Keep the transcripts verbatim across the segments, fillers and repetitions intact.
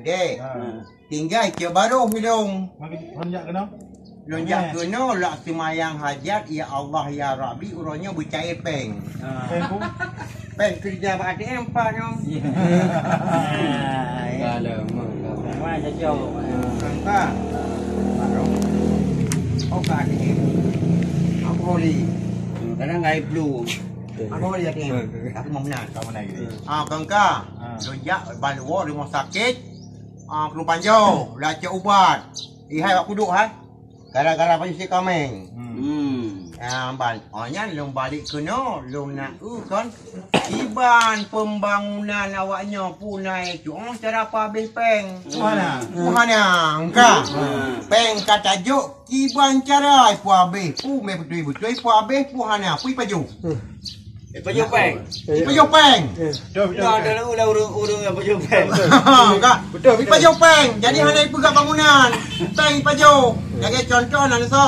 Dek, tinggai cek barôh ilông. Lonjak keunoe, lak seumayang hajat, ya Allah, ya Rabbi, uroe nyoe beucae péng. Péng keurija bak A T M pat nyoe. Kalau memang. Memang cocok. Sangka. Oh, ka A T M. Aku holi. Kadang ngai flu. Aku holi A T M. Aku mau menang. Kamu naik. Ah, kengka. Lonjak baluwo rumoh sakét. Ah, Krupanjo, lacok ubat. Ihai wak kuduk hai. Gara-gara pajoh si kameng. Hmm. Ah, ban. Oh, nyan lôn balik keunoe, lôn na eu kon. Iban pembangunan awak nyoe punai cuong cara pabeh péng. Mana? Mana? Engka. Péng ka tajok kiban cara pabeh. Pu meh beutôi-beutôi pabeh pu hana pu ipajoh. Ipajoh péng. Ipajoh péng. Nah, ada lagu lah urang-urang yang pajoh péng. Enggak. Betul, betul. Ipajoh péng. Jadi hana ipeugah bangunan. Péng ipajoh. Lagèe contoh nan so.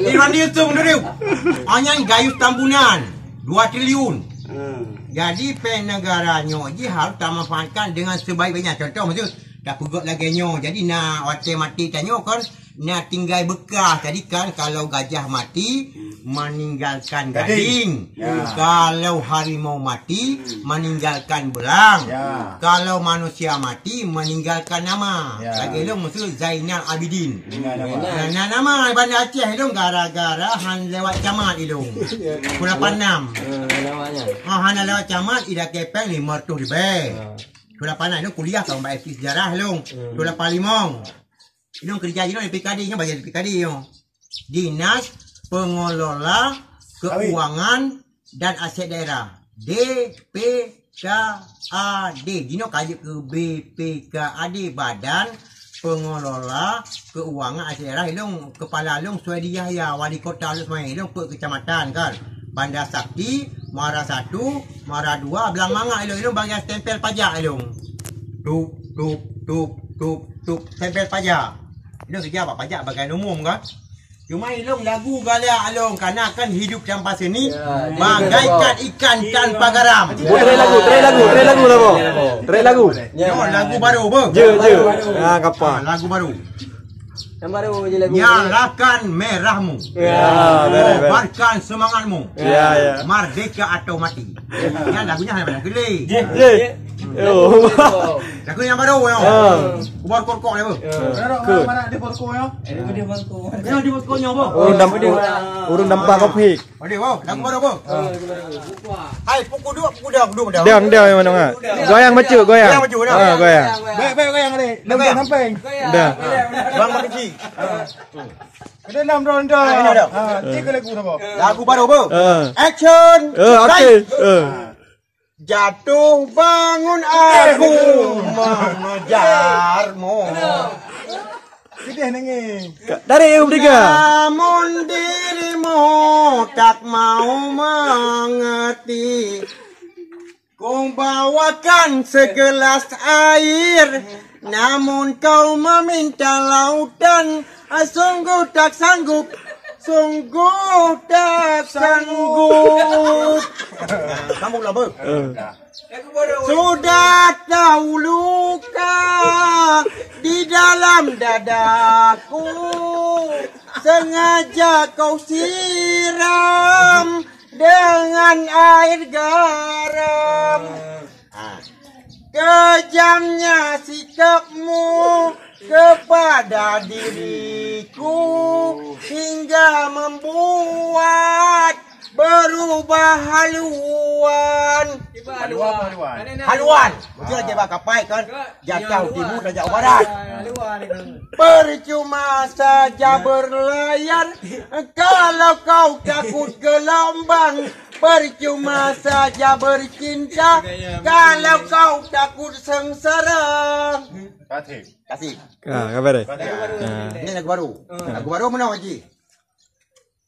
Irwan Yusuf dulu. Anyan Gayus Tambunan dua triliun. Jadi péng negara nyoe ji harus tamanfaatkan dengan sebaik-baiknya. Contoh maksud tapeugah lagèe nyoe. Jadi na watèe maté tanyoe kan na tinggai beukah. Jadi kan kalau gajah mati meninggalkan gading. Kalau harimau mati meninggalkan belang. Kalau manusia mati meninggalkan nama. Lagèe lôn maksud Zainal Abidin. Nah, nama Banda Aceh lôn gara-gara han lewat camat ilông. Pukul lapan enam. Ah, hana lewat camat ida kepeng lima ratus ribèe. Pukul lapan enam ilông kuliah ka bak S T sejarah ilông. Pukul lapan limong. Ilông kerja ilông di P K D nyoe, bagian P K D nyoe. Dinas Pengelola Keuangan dan Aset Daerah, D P K A D. Jinoe ka jeuet keu B P K A D, Badan Pengelola Keuangan Aset Daerah. Ilông kepala ilông Suwedi Yahya, wali kota Lhokseumawe. Ilông peuet kecamatan kan. Banda Sakti, Muara Satu, Muara Dua, Blang Mangat ilông. Ilông bagian stempel pajak ilông. Tup, tup, tup, tup, tup, stempel pajak. Ilông kerja bak pajak bagian umum kan. Cuma ilông lagu galak ilông karena kan hidup tanpa seni bagaikan ikan tanpa garam. Boleh lagu, try lagu, try lagu lah, boh. Try lagu. Nyoe lagu baru, boh. Je, je. Ah, kapa. Ah, lagu baru. Yang baru je lagu. Nyalakan merahmu. Ya, beres, beres. Kobarkan semangatmu. Ya, ya. Merdeka atau mati. Nyan lagunya hana banyak geli. Je. Je. Oh. Lagu yang baru, ya. Ah. Kubar korkok dia, boh. Ya. Ke? Mana dia korkok, ya? Eh, dia korkok. Ya, dia korkoknya, boh. Urun dam-, urun dampa kopi. Ada, boh. Lagu baru, boh. Hai, pukul dua, pukul dua, pukul dua. Diam, diam, memang dengar. Goyang bacut, goyang. Goyang bacut, dah. Ah, goyang. Baik, baik, goyang, adik. Goyang. Samping. Dah. Bang Bang Kecil. Ada enam round dah. Ah, ini dah. Ah, tiga lagu dah, boh. Lagu baru, boh. Ah. Action. Eh, okey. Eh. Jatuh bangun aku mengejarmu. Sedih nangis. Tarik yang ketiga. Namun dirimu tak mau mengerti. Ku bawakan segelas air, namun kau meminta lautan. Ah, sungguh tak sanggup, sungguh tak sanggup. Sambunglah, boh. Eh. Sudah tahu luka di dalam dadaku, sengaja kau siram dengan air garam. Ah. Kejamnya sikapmu kepada diriku hingga membuat berubah haluan. Haluan, haluan. Haluan. Betul aja bak kapai kan. Jatuh timu tajak barat. Percuma saja berlayar kalau kau takut gelombang. Percuma saja bercinta kalau kau takut sengsara. Kasih. Kasih. Ah, kabar deh. Ah. Ini lagu baru. Lagu baru mana, Haji?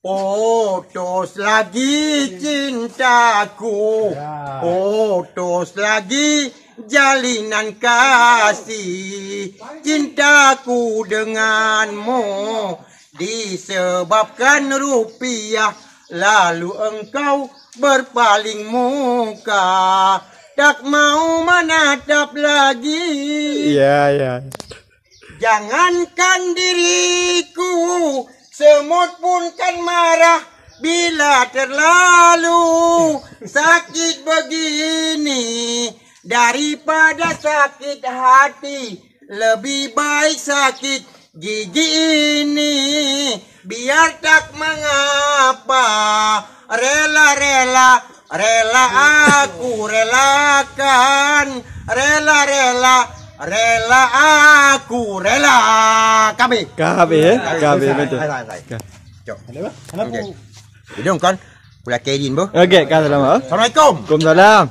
Putus lagi cintaku. Ya. Putus lagi jalinan kasih. Cintaku denganmu disebabkan rupiah, lalu engkau berpaling muka. Tak mau menatap lagi. Ya, ya. Jangankan diriku, semut pun kan marah bila terlalu sakit begini. Daripada sakit hati, lebih baik sakit gigi ini. Biar tak mengapa, rela-rela, rela aku relakan, rela-rela, rela aku rela. Kami. Ka habis, eh? Ka habis, betul. Hai, hai, hai. Cok. Kenapa? Okey. Hidung kan? Pula Kedin bu. Okey, ka salam. Assalamualaikum. Waalaikumsalam.